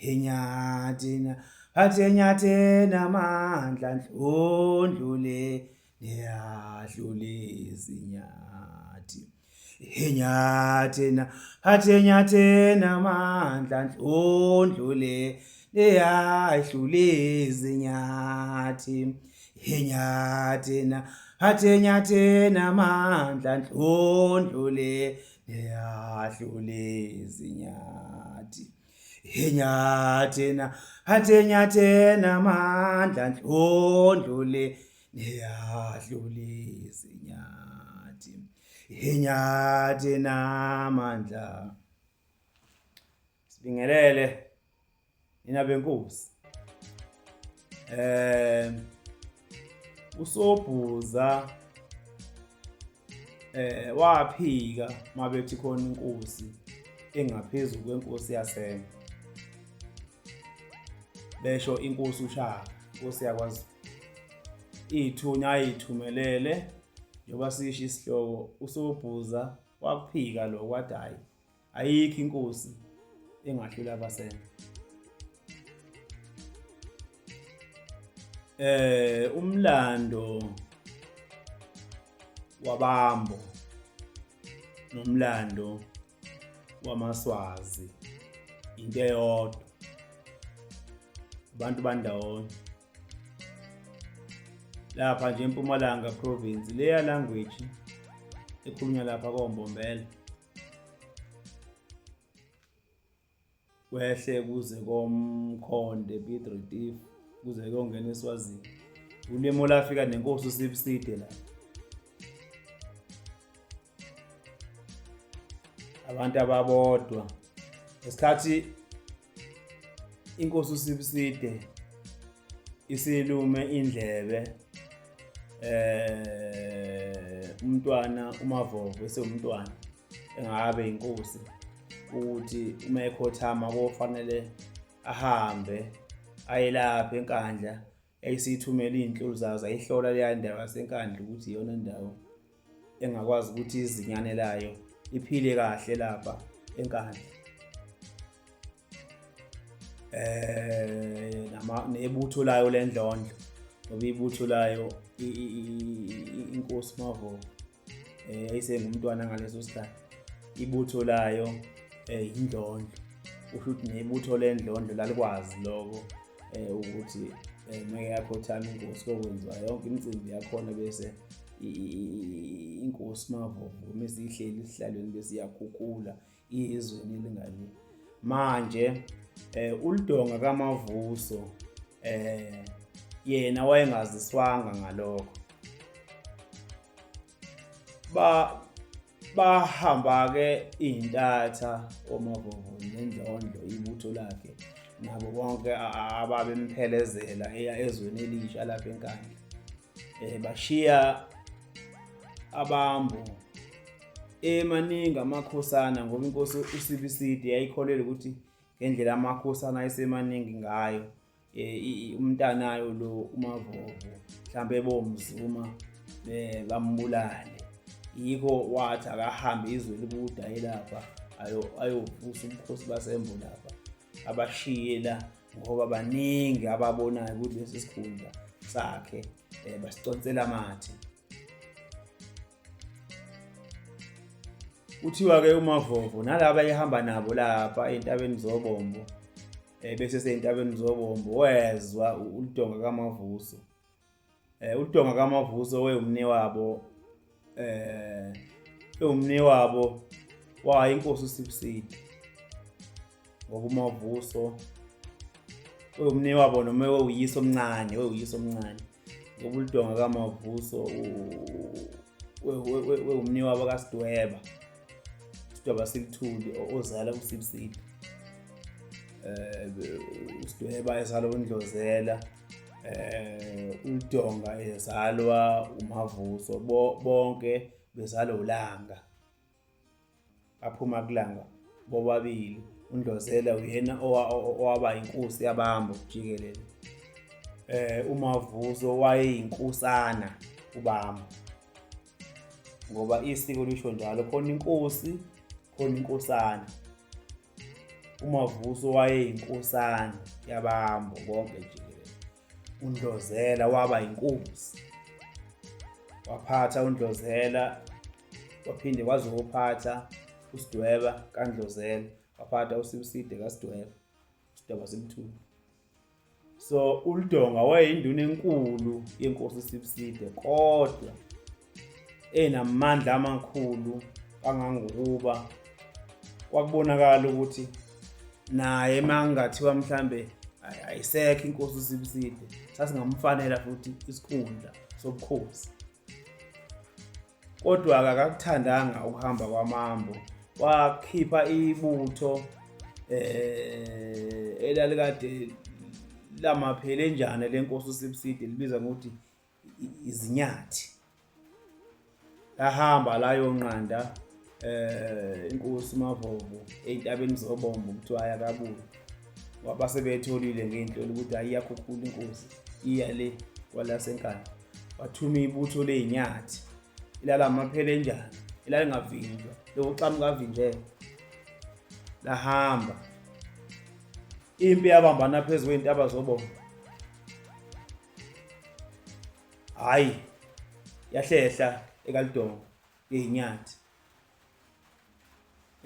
Inyathina phathe nyathena amandla ndlondlule niyahlule izinyathi. Inyathina phathe nyathena amandla ndlondlule niyahlule izinyathi. Inyathina phathe nyathena amandla ndlondlule niyahlule izinyathi. Inyathena athenyathena amandla ndlondlule niyahlulisa inyathi inyathena amandla. Sibingelele nina benkosi. Usobhuza waphika mabethi khona inkosi engaphezulu kwenkosi yaseMbo, besho inkosi uShaka, inkosi yakwaZulu. Ithunya ayithumelele njengoba sisho isihloko, uSobhuza wakuphika lokho, wathi hhayi ayikho inkosi engahlula abaseMbo. Umlando wabambo nomlando wamaSwazi into eyodwa, abantu bandawonye lapha nje eMpumalanga province, leya language ekhulunywa lapha koMbombela kwehle kuze koMkhonde Piet Retief kuze kuyongena eSwazini. Ulimi olafika nenkosi uSibiside la. Abantu ababodwa ngesikhathi inkosi uSibiside isilume indlebe umntwana uMavovo esewumntwana engabe inkosi ukuthi uma ekhothama kofanele ahambe ayelapha eNkandla, yayisithumela iy'nhloli zayo zayihlola leya ndawo yaseNkandla ukuthi iyona ndawo engakwazi ukuthi izinyane layo liphile kahle lapha eNkandla. Nama nebutho layo lendlondlo, ngoba ibutho layo inkosi Mavovo yayisengumntwana ngaleso sikhathi, ibutho layo indlondlo, kusho ukuthi nebutho lendlondlo lalikwazi lokho ukuthi meke yakhothama inkosi kokwenziwa yonke imicimbi yakhona, bese inkosi Mavovo mesihleli esihlalweni bese iyakhukhula izweni elingale. Manje uLudonga kaMavuso yena wayengaziswanga ngalokho, ba bahamba-ke iy'ntatha oMavovo nendlondlo ibutho lakhe nabo bonke ababemphelezela eya ezweni elisha lapha eNkandla. Bashiya abambo emaningi amakhosana, ngoba inkosi uSibiside yayikholelwa ukuthi ngendlela amakhosana ayesemaningi ngayo umntanayo lo uMavovo mhlambe bomzuma bambulale, yikho wathi akahambe izwe likude ayelapha ayovusa ubukhosi baseMbo lapha, abashiye la ngoba baningi ababonayo ukuthi lesi sikhundla sakhe basiconsela amathe. Kuthiwa-ke uMavovo nalaba ehamba nabo lapha ey'ntabeni zoBombo, bese sey'ntabeni zoBombo wezwa uLudonga kaMavuso. ULudonga kaMavuso wewumnewabo ewumnewabo wayo inkosi uSibiside, ngoba uMavuso wewumnewabo noma wewuyise omncane, wewuyise omncane, ngoba uLudonga kaMavuso wewumnewabo kaSidweba, Sidweba Silithuli ozala uSibiside. uSidweba ezalwa uNdlozela, uLudonga ezalwa uMavuso, bonke bezalwa uLanga, baphuma kuLanga bobabili. uNdlozela uyena owaba inkosi yabambo jikelele. uMavuso wayeyinkosana uBambo, ngoba isiko lisho njalo, khona inkosi khona inkosana. UMavuso wayeyinkosana yabaMbo bonke jikelele. UNdlozela waba yinkosi. Waphatha uNdlozela waphinde wazophatha uSidweba kaNdlozela, waphatha uSibiside kaSidweba, uSidweba Simthulu. So uLudonga wayeyinduna enkulu yenkosi uSibiside kodwa enamandla amakhulu kangangokuba kwakubonakala ukuthi naye mangathiwa mhlambe ayisekho inkosi uSibiside sasingamfanela futhi isikhundla sobukhosi. Kodwa-ke akakuthandanga ukuhamba kwaMambo, wakhipha ibutho eh elalikade lamaphele njani lenkosi uSibiside libizwa ngokuthi izinyathi. Lahamba layonqanda eh inkosi Mavovo entabeni zobombo kuthiwa ayakabuyi. Wabase betholile ngey'nhloli ukuthi hhayi iyakhukhula inkosi iya le kwalasenkandla. Wathuma ibutho ley'nyathi ilala amaphele enjani elalingavinjwa lokuxamuka avinjelwe lahamba impi yabambana phezu kwey'ntaba zobonga hhayi yahlehla ekalidonga yey'nyathi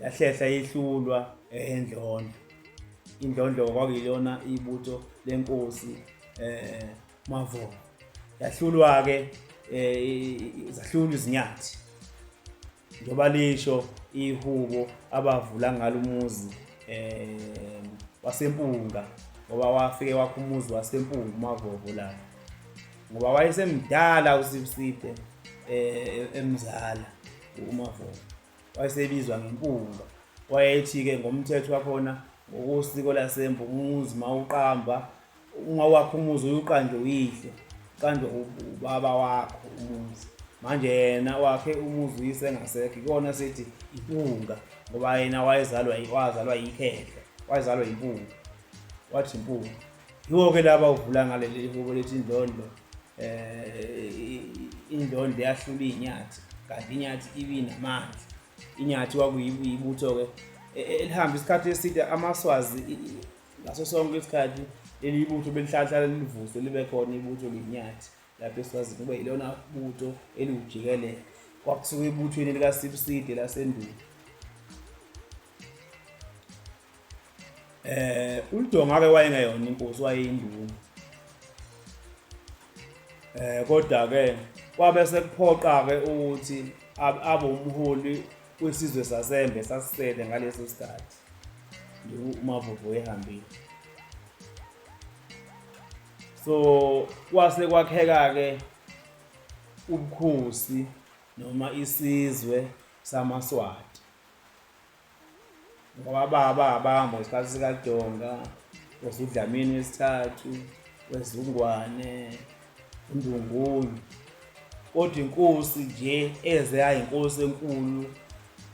Yahlehla yehlulwa eNdlondlo. Indlondlo kwakuyilona ibutho lenkosi eh Mavovo. Yahlulwa ke eh zahlulwa izinyathi. Njengoba lisho ihubo abavula ngalo umuzi eh waseMpunga ngoba wafike wakha umuzi waseMpunga uMavovo la. Ngoba wayesemdala uSibiside eh emzala uMavovo. Wayesebizwa ngempunga. Wayethi-ke ngomthetho wakhona ngokosiko lasembo umuzi uma uqamba uma wakho umuzi uye uqanjwe uyihlo uqanjwe ubaba wakho umuzi manje yena wakhe umuzi uyise engasekho ikona sithi impunga ngoba yena wayezalwa wazalwa yikhehla wayezalwa impunga wathi impunga yiwo-ke laba uvula ngaleli hubo lethi indlondlo eh indlondlo yahlula inyathi kanti inyathi ibinamandla inyathi kwakuyibutho ke e, e, elihamba isikhathi eside amaswazi ngaso sonke isikhathi leli butho belihlala livuswe libe khona ibutho lenyathi lapho eswazini kube yilona butho eliwujikelele kwakusuka ebuthweni likasibiside lasendulo Eh uLudonga ke wayengeyona inkosi wayeyinduna. Eh kodwa ke kwabe sekuphoqa ke ukuthi abe umholi wesizwe sasembe sasisele ngaleso sikhathi. Nje uMavovo ehambile. So kwase kwakheka ke ubukhosi noma isizwe samaSwati. Ngoba baba abamba ngesikhathi sikaDonga, wezudlamini wesithathu, wezungwane, uNdungunye. Kodwa inkosi nje eze yayinkosi enkulu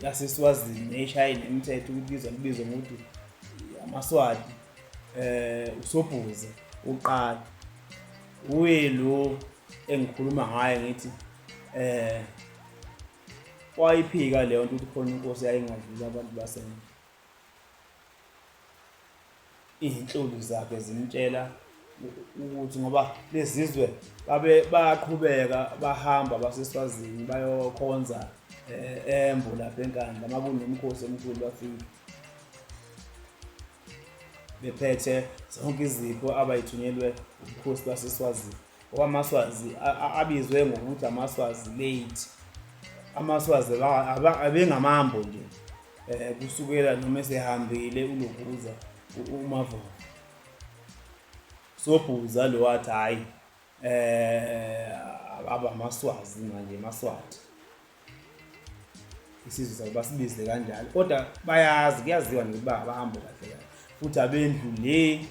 yaseSwazini neshaye nemithetho ukuthi izwe libizwe ngokuthi amaSwati eh uSobhuza uqala uye lo engikhuluma ngaye ngithi eh Wayiphika leyo nto ukuthi khona inkosi yayingadlula abantu baseMbo. Izinhloli zakhe zimtshela ukuthi ngoba lezizwe babe bayaqhubeka bahamba baseSwazini bayokhonza eh, eMbo lapha eNkandla uma kunomkhosi omkhulu bafike bephethe zonke izipho abayithunyelwe ubukhosi baseSwazini. Ngoba amaSwazi abizwe ngokuthi amaSwazi late. AmaSwazi abengamambo nje eh kusukela noma esehambile uLobhuza uMavovo. Sobhuza lo wathi hayi eh abamaSwazi manje amaSwati. Isizwe sabo basibize kanjalo kodwa bayazi kuyaziwa nje ukuba abahambo kahle kahle futhi abendlu le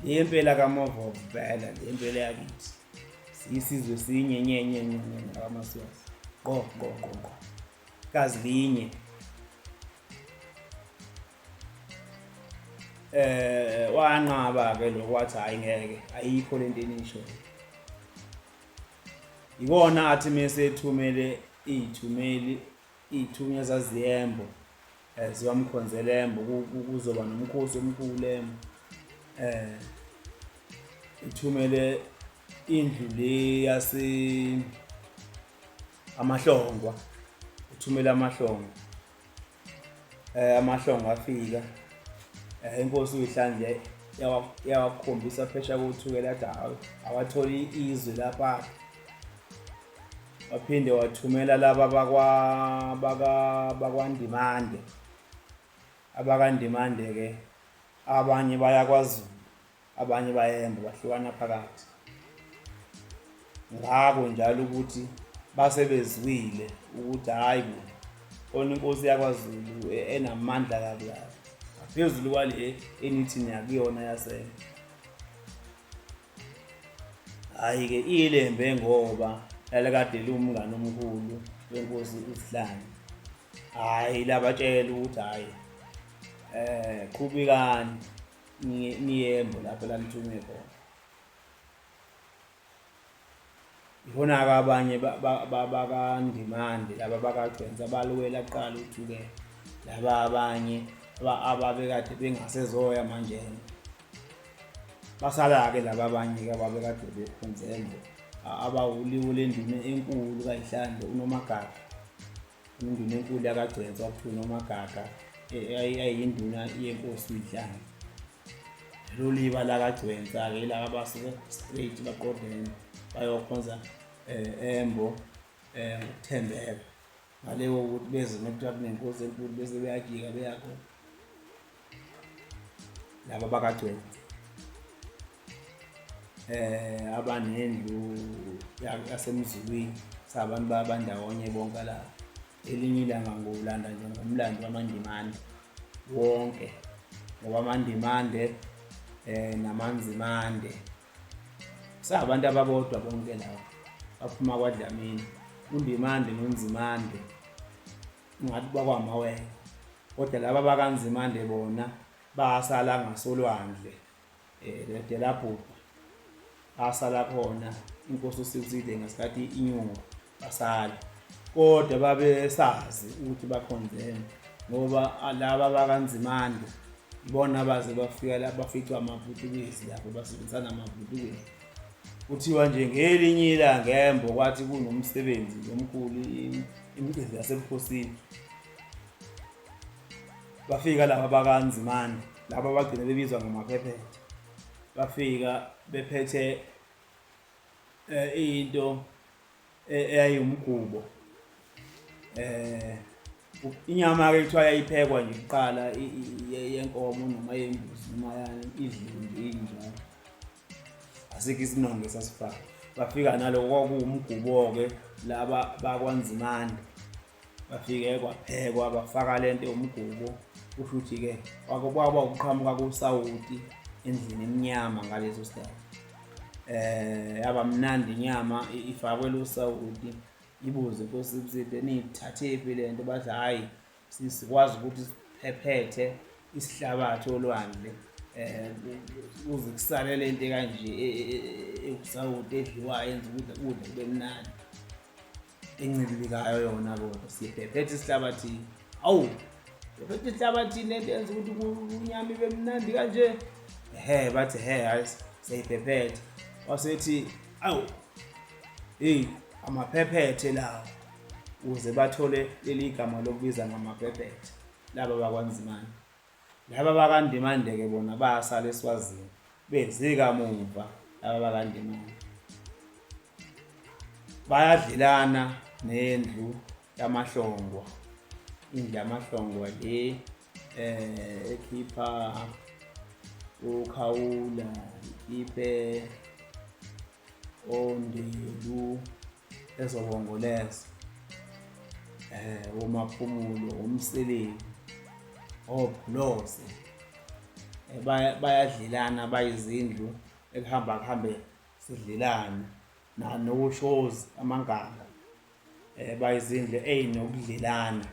le impela kaMavovo vela le impela yakithi siyisizwe sinye nye nye nye nye nakaMaswazi qo qo qo qo kazi linye eh wanqaba ke lokho wathi hayi ngeke ayikho lento enishoyo Ikona athi mese ethumele iy'thumeli iy'thunywa zaziyembo Ziyomkhonzela eMbo, kuzoba nomkhosi omkhulu eMbo. Ithumele indlu le yase amahlongwa, ithumele amahlongwa. Amahlongwa afika, inkosi uYihlandle yawakhombisa phesheya koThukela yathi hhawu awathole izwe lapha. Waphinde wathumela laba bakwa baka bakwaNdimande. AbakaNdimande-ke abanye baya kwaZulu, abanye bayemba bahlukana phakathi. Ngakho njalo ukuthi base bezwile ukuthi hhayi bo khona inkosi yakwaZulu enamandla kabi kabi ngaphezulu kwale enithi niyakuyona yasembo. Hhayi-ke iLembe ngoba lalikade liwumngani omkhulu wenkosi uSihlangu. Hhayi labatshela ukuthi hhayi qhubekani niyembo lapho lanithunywe khona. Ihona-ke abanye bakaNdimande laba bakaGcwensa balwela kuqala uThukela. Laba abanye ababekade bengasezoya manje basala-ke laba abanye-ke ababekade bekhonze embo abawuliwo lenduna enkulu kaYihlandlo uNomagaga. Induna enkulu yakaGcwensa kwakuthiwa uNomagaga eyayiyinduna yenkosi uYihlandlo. Lolu liba lakaGcwensa-ke ilaba abasuke straight baqondene bayokhonza embo ngokuthembeka. Ngale kokuthi beze nokuthiwa kunenkosi enkulu bese beyajika beya khona. Laba bakaGcwensa abanendlu yasemzulwini sabantu babandawonye bonke laba. Elinye ilanga ngowulanda nje ngomlando wamaNdimande wonke ngoba amaNdimande namaNzimande sabantu ababodwa bonke laba baphuma kwaDlamini, uNdimande noNzimande ngathi bakwamawele kodwa laba bakaNzimande bona basala ngasolwandle lede labhubha basala khona inkosi uSibiside ngesikhathi inyuka basala kodwa babesazi ukuthi bakhonzene ngoba laba bakaNzimande ibona baze bafika la baficwa amaPutukezi lapho basebenzisana namaPutukezi. Kuthiwa nje ngelinye ilanga embo kwathi kunomsebenzi omkhulu imicimbi yasebukhosini bafika laba bakaNzimande laba bagcina bebizwa ngamaphephethe bafika bephethe into eyayiwumgubo inyama ke kuthiwa yayiphekwa nje kuqala yenkomo noma yembuzi noma yani idliwe nje injalo asikho isinongo esasifaka bafika naloko kwakuwumgubo-ke laba bakwaNzimande bafike kwaphekwa bafaka lento yomgubo kusho ukuthi-ke kwaba ukuqhamuka kosawoti endlini emnyama ngaleso sikhathi yaba mnandi inyama ifakwe lo sawoti ibuze inkosi Ibuside niyithathephi le nto bathi hhayi sikwazi ukuthi siphephethe isihlabathi olwandle kuze kusale le nto kanje ewusawoti edliwayo yenza ukuthi ukudla kube mnandi encibilikayo yona kodwa siphephethe isihlabathini awu phephethe isihlabathini lento yenza ukuthi kunyama ibe mnandi kanje ehe bathi he hayi siyayiphephetha wasethi awu hey amaphephethe lawo ukuze bathole leli gama lokubiza ngamaphephethe laba bakwaNzimane. Laba bakaNdimande-ke bona basala eSwazini bezika mumva laba bakaNdimande. Bayadlelana nendlu yamaHlongwa, indlu yamaHlongwa le ekhipha uKhawula, ikhiphe oNdelu ezobongolezo oMaphumulo, oMseleku, oBhuloze bayadlelana bayizindlu ekuhamba kuhambe sidlelane noShozi amaNganga bayizindlu ey'nokudlelana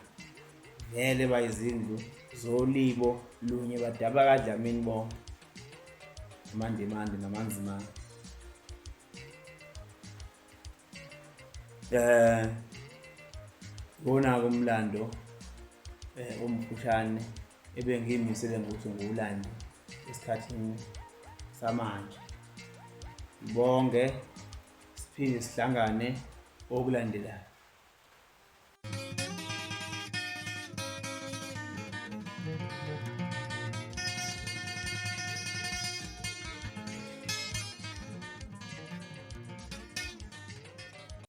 vele bayizindlu zolibo lunye badaba kaDlamini bonke amaNdimande namaNzimande. Iwona-ke umlando eh, omfushane ebengiyimisele ngokuthi ngiwulande esikhathini samanje. Ngibonge, siphinde sihlangane okulandelayo.